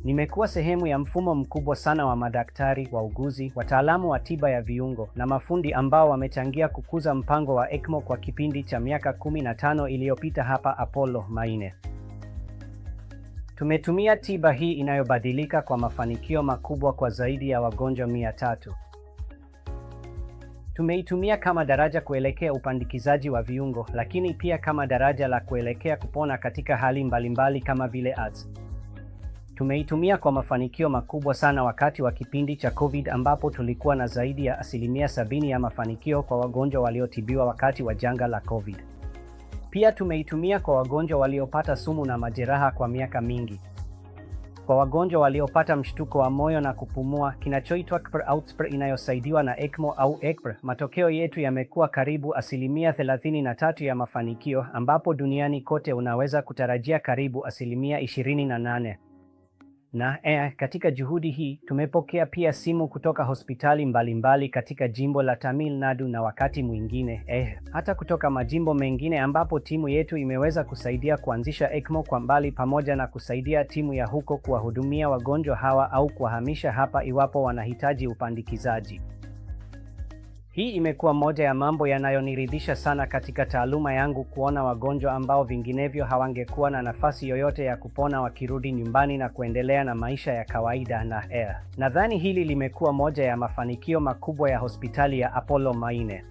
Nimekuwa sehemu ya mfumo mkubwa sana wa madaktari, wauguzi, wataalamu wa tiba ya viungo na mafundi ambao wamechangia kukuza mpango wa ECMO kwa kipindi cha miaka 15 iliyopita hapa Apollo Maine. Tumetumia tiba hii inayobadilika kwa mafanikio makubwa kwa zaidi ya wagonjwa 300. Tumeitumia kama daraja kuelekea upandikizaji wa viungo, lakini pia kama daraja la kuelekea kupona katika hali mbalimbali kama vile AIDS. Tumeitumia kwa mafanikio makubwa sana wakati wa kipindi cha COVID ambapo tulikuwa na zaidi ya 70% ya mafanikio kwa wagonjwa waliotibiwa wakati wa janga la COVID. Pia tumeitumia kwa wagonjwa waliopata sumu na majeraha kwa miaka mingi. Kwa wagonjwa waliopata mshtuko wa moyo na kupumua, kinachoitwa CPR OUTSPR inayosaidiwa na ECMO au ECPR, matokeo yetu yamekuwa karibu 33% ya mafanikio, ambapo duniani kote unaweza kutarajia karibu 28%. Na katika juhudi hii tumepokea pia simu kutoka hospitali mbalimbali katika jimbo la Tamil Nadu na wakati mwingine hata kutoka majimbo mengine ambapo timu yetu imeweza kusaidia kuanzisha ECMO kwa mbali pamoja na kusaidia timu ya huko kuwahudumia wagonjwa hawa au kuwahamisha hapa iwapo wanahitaji upandikizaji. Hii imekuwa moja ya mambo yanayoniridhisha sana katika taaluma yangu, kuona wagonjwa ambao vinginevyo hawangekuwa na nafasi yoyote ya kupona wakirudi nyumbani na kuendelea na maisha ya kawaida. Na nadhani hili limekuwa moja ya mafanikio makubwa ya hospitali ya Apollo Maine.